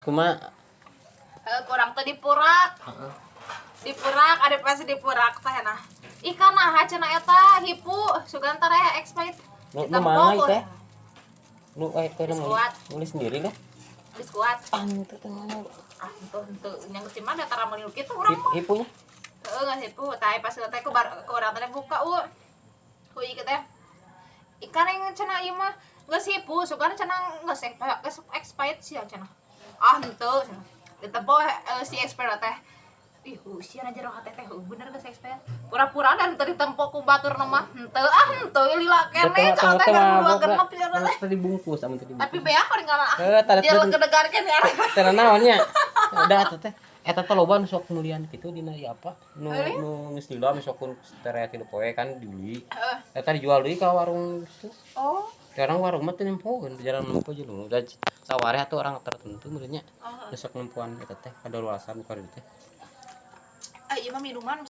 Kumaha? Kurang teh dipurak. Dipurak, ada pasti dipurak teh nah. Ikan nah cenah eta hipu, sugan teh expired. Nu nu Ditempo mana ku- teh? Nu teh nu Biskuat. nulis sendiri lah. Biskuat. Ah, itu teh mana? Ah, henteu henteu nya geus mah da tara meuli nu kitu urang mah. Hipunya. Heeh, geus hipu. Tah pas teh ku bar ku urang teh buka u. Ku ieu teh. Ikan yang cenah ieu mah geus hipu, sugan cenah geus geus expired sih cenah. Ah, henteu cenah. Ditempo si expired teh. Ih, usia aja roh teh teh bener geus expired. Pura-pura dan teu ditempo ku batur mah. Henteu ah henteu lila keneh cenah teh 2026 cenah teh. Tadi dibungkus sama tadi. Tapi beak paling ah. Eh, tadi Dia legedegan kan ya. Teh naonnya? Udah atuh teh. Eta teh loba nu sok mulian kitu dina ieu apa? Nu nu geus lila nu sok tere 3 poe kan dibeli. Heeh. Eta dijual deui ka warung gitu. Oh. Sekarang warung mah teu nempokeun, jarang nempo jelema. Udah sawareh atuh orang tertentu menurutnya. Oh. Nu sok nempoan eta teh kadaluarsa nu ka teh. Ah, ieu mah minuman.